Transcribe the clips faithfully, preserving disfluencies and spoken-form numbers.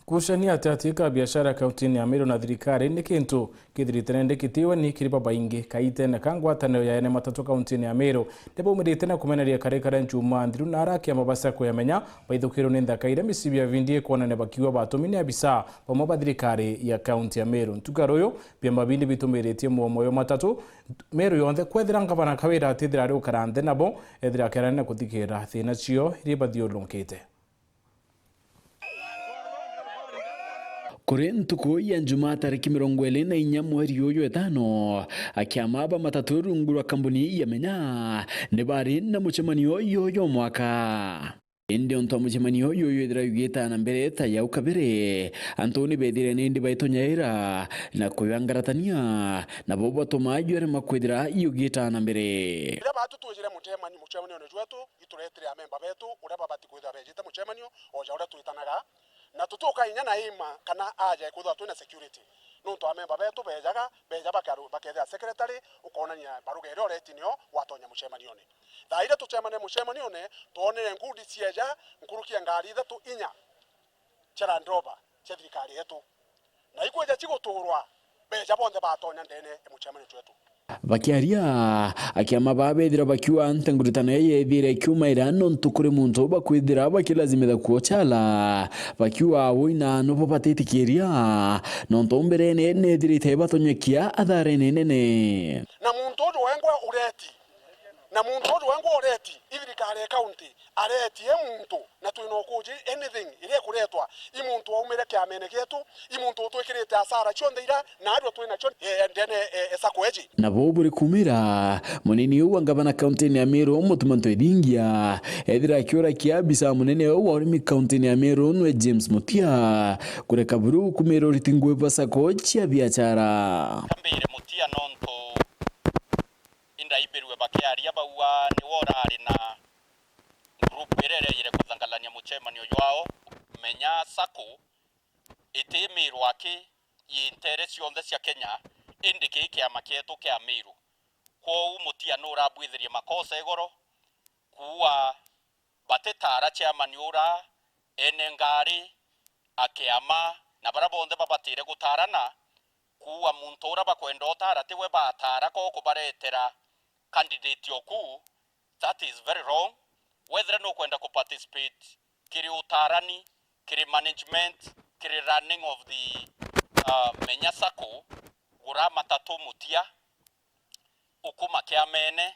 Kucania ati ati ka biashara kauntini ya Meru na thirikari ni kintu kithirite nende kitiwe ni kiri babaingi. Kaitene ka ngwataniro ya ene matatu kauntini ya Meru nibaumirite na kumeneria karikare njuma nthiru na ara kiama ba sacco ya Menya baithukirwe ni nthaka iria micibi ya bindi ikwonania bakiuga batumini abisa bamwe ba thirikari ya kaunti ya Meru. Ntuku ya ruyu, biama bindi bitumiritie muomo yo matatu Meru yonthe, kwethira ngavana Kawira atithira ari gukara nthi nabo, ethira akerania na kuthikira thina cio iria ibathiurukite. Kuri ntuku ya Njumaa tariki mirongo iri na inya mweri uyu etano, akiama ba matatu rungu rwa kambuni ya Menya ni bari na mucemanio yuyu mwaka. Indi untu wa mucemanio uyu ujwithira ugita na mbere ta yau kabere, antu ni bethire nindi baitunyaira na kuyangaratania, nabo batuma jwarema kwithira yugita na mbere. Riria batu twijire mucemani-, mucemanione jwetu, ituretire amemba betu uria babati kwithira bejite mucemanio o ja uria twitanaga, na tutuka inya na ima kana aja kwithirwa twina security. Nontu amemba betu bejaga, beja bakaru-, bakethira secretary, ukonania baruga iria ureti nio watonya mucemanione. Thaa iria tucemania mucemanione, twonere ngundi cieja nkuruki ya ngari ithatu inya cia Land Rover cia thirikari yetu. Na ikwija ciguturwa, beja bonthe batonya ndene ya mucemanio jwetu. Bakiaria, akiama baa bethira bakiuga nte nguritano ii yethire ikiumaira nontu kuri muntu bakwithira bakilazimitha kuochala, bakiuga ui na no babatitikiria, nontu mberene nethirite ibatonyekia atharene nene. Na muntu uju wengwa ureti, na muntu uju wengwa ureti, i thirikari ya kaunti, areti e muntu, na twina ukuji anything iria ikuretwa, i muntu waumire kiamene gietu, i muntu utwikirite asara cionthe ira, na arua twina cio, eh, ndene, eh, e sacco eji. Nabo buri kumira, munini uu wa ngavana kauntini ya Meru, Mutuma Ntwethingia, ethira akiura kia abisa munene uu wa urimi kauntini ya Meru, nwe James Mutia, kureka buru kumira uriti ngui bwa sacco cia biachara. Kambire Mutia nontu indaibirwe bakiaria bauga niwe urari na group iria irejire kuthangalania mucemanio jwao. Menya sacco itimirwa aki i ntere cionthe cia Kenya, indi kii kiama kietu kia Meru. Kwou Mutia nurabwithirie makosa igoro, kuua batitara chairman ura, ene ngari, akiama, na baria bonthe babatire gutarana, kuua muntu ura bakwenda utara tiwe batara, ko kubaretera candidate oku, that is very wrong. Wethira nukwenda ku participate kiri utarani, kiri management, kiri running of the, uh, Menya sacco, gura matatu Mutia, ukuma kiamene,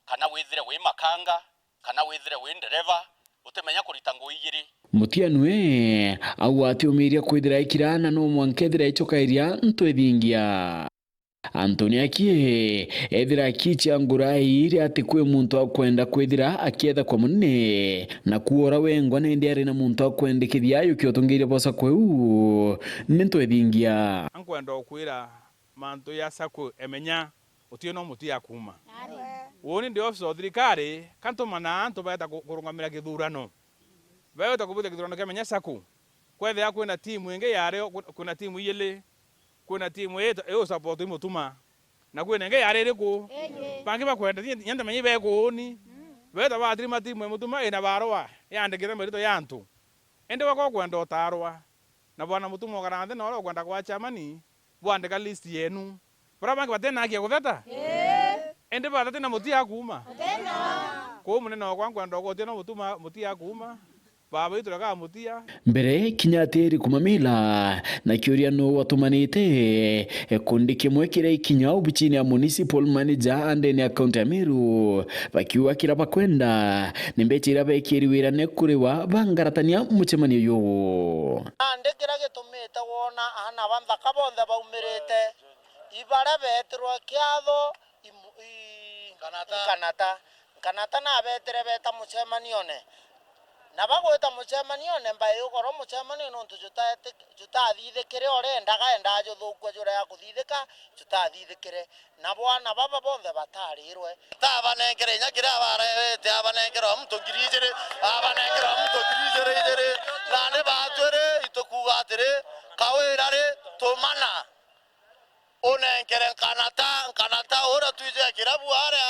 kana withire wi makanga, kana withire wi ndereva, utimenya kurita ngui igiri. Mutia nwe auga atiumiria kwithira ikira na no mwanka ethira icokairia Ntwethingia. Anthony Akie, ethira akichia ngura iria ati kwi muntu akwenda kwithira akietha kwa munene, na kuora wengwa nindi ari na muntu akwendekithia ayukia utongeria bwa sacco iu ni Ntwethingia. Ankwenda ukwira mantu ya sacco e Menya, uti no Mutia kuuma. Uni ndi officer o thirikari, ka ntumana antu baeta ku-, kurungamira githurano. Baeta kubuthia githurano kia Menya sacco. Kwethira kwina timu ingi yari, kwina timu ijiri, kwina timu ii, ii usupport i Mutuma. Na kwina ingi yari iriku? Bangi bakwenda, ni, ni ndamenya ibeku uni. Beta batirima timu e Mutuma ina barua yandikite marito ya antu. Indi wako kwenda utarwa. Na bwana Mutuma ukara nthi na uria ukwenda kwa chairman, bwandika list yenu. Baria bangi batina haki ya kutheta? Ii. Indi bathete na Mutia akuuma? Batina. Kwou munene wakwa nkwenda ugutia na Mutuma, Mutia akuuma. Baba itu reka Mutia. Mbere kinya atiri kumamila na kiuria nuu watumanite gikundi kimwe kiria ikinya obichini ya municipal manager andene ya kaunti ya Meru, bakiuga kiria bakwenda ni mbecha iria bekiri wira ni kuriwa bangaratania mucemanio uyu. Nandi kiria gitumite wona aana ba nthaka bonthe baumirite, i baria betirwe kiatho i mu-, i nkanata. Nkanata. Nkanata nabetire beta mucemanione. Na bagwita mucemanione, mbai ugoro mucemanio nontu jutaeti-, jutathithikire uria endaga, endaa juthukua juria ya kuthithika, jutathithikire. Na bwana baba bonthe batarirwe. Tabanenkere inya kiria abarewete, abanenkere o muntu ngiri ijiri, abanenkere o muntu ngiri ijiri ijiri. Nandi batwiri itukuuga atiri, Kawira ri, tumana, unenkere Nkanata, Nkanata uria twiji ya kirabu aria,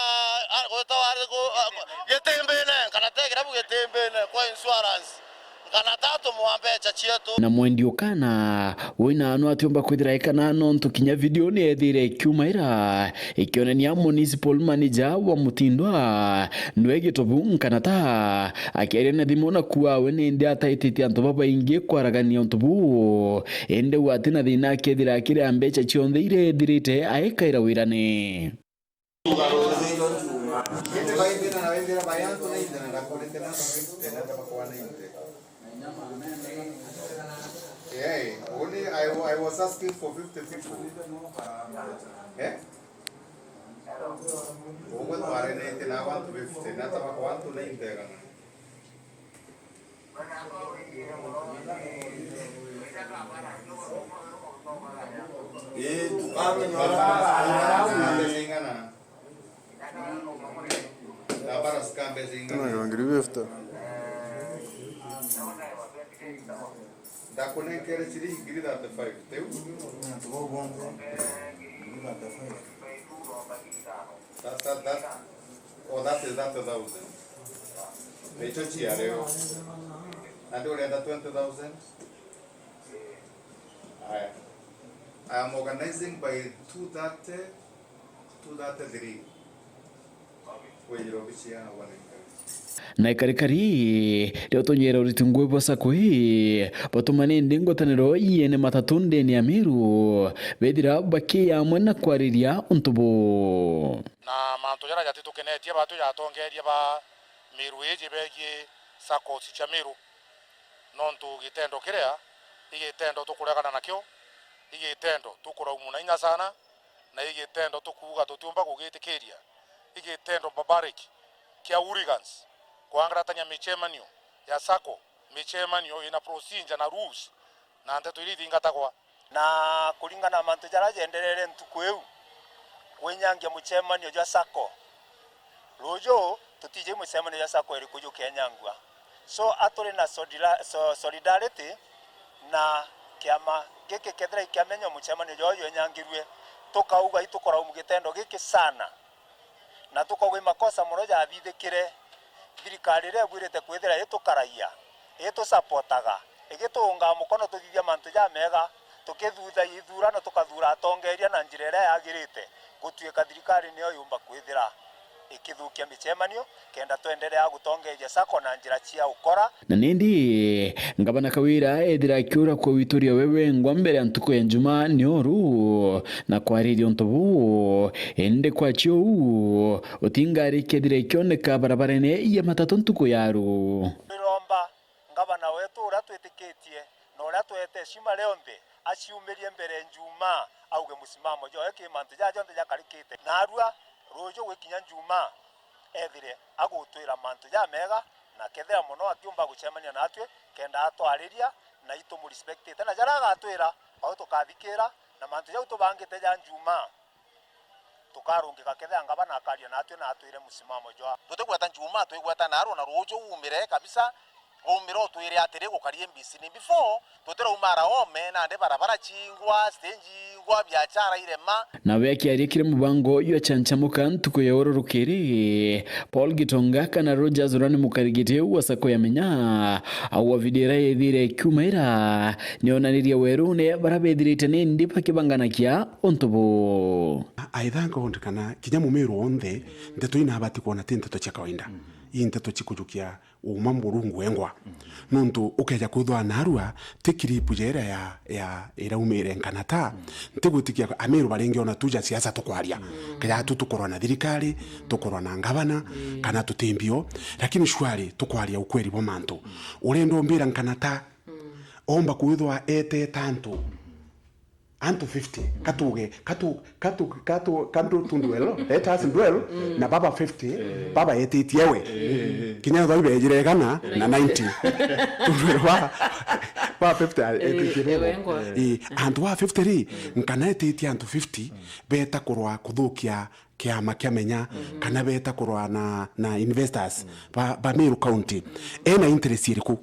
a, gwetagwa ari ku, a, Gitimbine, Nkanata ya kirabu Gitimbine kwa insurance. Kana tatu mwa mbeca cietu. Na mwendi ukana wina anu atiumba kwithira ekana nontu kinya video ni ethire ikiumaira ikionania municipal manager wa Mutindwa nwe gitobu nkana ta akiaria na thimu na kuawe nindi ataititie antu babaingi kwaragania untu buu. Indi we ati na thina akethira akiria mbeca cionthe iria ethirite aikaira wirane. Yeah, only I, I was asking for fifty people. Eh? Umwe twarenetie na abantu fifty, na taba kwa antu ninety kana. Ii, tukamenya uria mbeca ing'ana. Na bara sika mbeca ing'ana. Ngiri fifty. Ndakunenkere ciringi ngiri thirty-five, tiu? That, that, that, oh, that is thirty thousand. Nicio cia leo. Na ndio urenda twenty thousand? Aya. I am organizing by two thirty, two thirty-three. Kwithirwa biciana bwa Nairobi. Na ikarikari, rio tunyera uriti ngui bwa sacco ii, batuma nindi ngwataniro yene matatu ndene ya Meru, bethira bakiya amwe na kwariria untu buu. Na mantu jaria jatitukenetie batu jatongeria ba Meru iji begie saccos cia Meru. Nontu gitendo kiria i gitendo tukuregana nakio, i gitendo tukuraumu na inya sana, na i gitendo tukuuga tutiumba kugitikiria. I gitendo barbaric kia hooligans kwangaratania micemanio ya sacco, micemanio ina procedure na rules na nteto iria ithingatagwa. Na kuringana na mantu jaria jenderere ntuku iu, kwinyangia mucemanio jwa sacco. Ruuju tutiji mucemanio jwa sacco iriku jukenyangua. So, a turi na sodila-, so-, solidarity na kiama giki, kethira ikiamenya mucemanio jwao jwenyangirue, tukauga itukoraumu gitendo giki sana. Na tukauga i makosa mono jathithikire. Thirikari iria ibwirite kwithira itukaragia, itusapotaga, igituungaa mukono tuthithia mantu jamega, tukithutha ithurano tukathuura atongeeria na njira iria yagirite, gutuika thirikari niyo yumba kwithira ikithukia micemanio kenda twenderea gutongeeria sacco na njira cia ukora. Na nindi, Ngavana Kawira ethira akiura kwawituria we wengwa mbere ya ntuku ya Njumaa ni uru na kwariria untu buu, indi kwaci uu, utinga arikethira ikioneka barabarene ya matatu ntuku ya ru. Riromba ngavana wetu uria twitikitie na uria twete heshima rionthe aciumirie mbere Njumaa auge musimamo jwawe ki mantu jaja jonthe jakarikite. Narua ruuju gwikinya Njumaa ethire agutwira mantu jamega, na kethira mono akiumba gucemania natwi kenda atwariria na itumurespectite, na jaria agatwira au tukathikira, na mantu jau tubangite ja Njumaa tukarungika kethira ngavana akaria natwi na atwire musimamo jwa. Tutigweta Njumaa, twigweta narua na ruuju umire kabisa. Umire utwire atiri gukari M B C ni before tutirauma ara ome nandi barabara ciingwa, stage ingwa, biachara irema. Nawe akiaria kiri mubango jwa Chanchamuka ntuku ya uru rukiri, Paul Gitonga kana Rogers uria ni mukarigiti wa sacco ya Menya, aua video iria yethire ikiumaira nionanirie werune baria bethirite nindi bakibanganakia untu buu. I thank God kana kinya mumiru wonthe nteto inabati kwona ti nteto cia kawaida. Ii nteto cikujukia uuma Murungu wengwa. Nontu ukeja kwithwa narua ti clip ja iria ya, ya iraumire nkana ta, ntigwitikia Amiru baringi ona tu ja siasa tukwaria. Keja tu tukorwa na thirikari, tukorwa na ngavana, kana tutimbio, lakini surely tukwaria ukweli bwa mantu. Urenda umbira nkana ta omba kwithwa etete antu antu fifty, katuge, katu, katu, katu, kantu tu ndwelo, let us dwell, na baba fifty, baba etitie we. Kinya thoi bejire igana na ninety. Tu ndwelo ba, ba fifty etitie bebo. Ii, antu ba fifty ri, nkana etitie antu fifty, beta kurwa kuthukia kiama kia Menya, kana beta kurwa na, na investors, ba, ba Meru County. Ena interest iriku?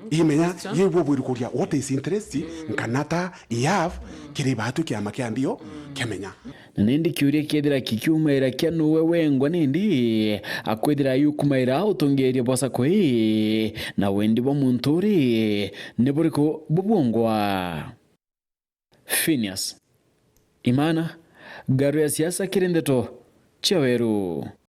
Imenya, question. Yeu bwirikuria, what is interest, nkanata, I have, kiri batu kiama kia mbio, Kemenya. Na nindi kiuria kethira kikiumaira kia nuwe wengwa nindi, akwithira yukumaira utongeria bwa sacco ii, na wendi bwa muntu uri, ni buriku bubwongwa? Phineas Imana, ngaru ya siasa kiri ndeto cia weru.